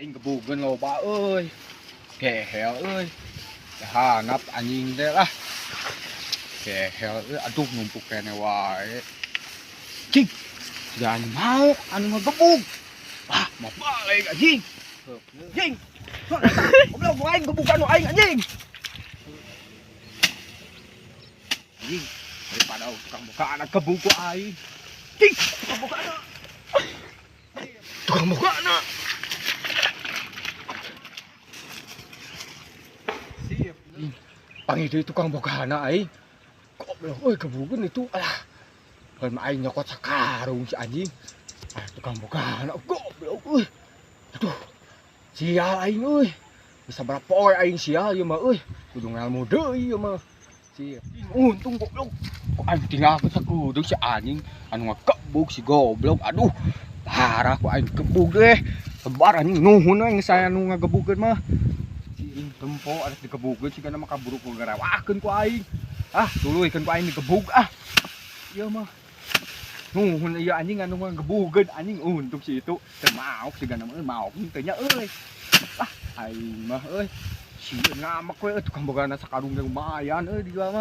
Aing gebugeun loba euy. Gehel euy. Hanap anjing teh lah. Gehel euy, aduh, numpuk kene wae. Cing. Siga anjing mau anu ngegebug. Ah, mau balik anjing. Anjing. Goblok, aing gebugan nu aing, anjing. Anjing, daripada tukang boga anak gebug ku aing. Cing, tukang boga anak. Tukang boga anak. Siap. Panggil deui tukang boga anak aing. Goblok euy, gebugeun itu alah. Heun mah aing nyokot sakarung si anjing. Ah, tukang boga anak goblok euy. Aduh. Sial aing euy. Bisa berapa poe aing sial ieu mah euy. Kudu ngalmu deui ieu mah. Si untung, goblok. Kok aing tinggalkeun sakudeung si anjing anu ngagebug si goblok. Aduh. Parah ku aing gebug deh. Lebar anjing, nuhun we geus aya nu ngagebugeun mah. Si tempo arek digebugeun sigana mah kaburu ku garawakeun ku aing. Ah, tuluykeun ku aing digebug ah. Ieu mah. Nuhun ieu anjing anu ngagebugeun anjing, untung si itu teu maok sigana mah, maok teu nya euy. Ah, aing mah euy. Sieun ngamek we tukang bogana sakarung ge lumayan euy dijual mah.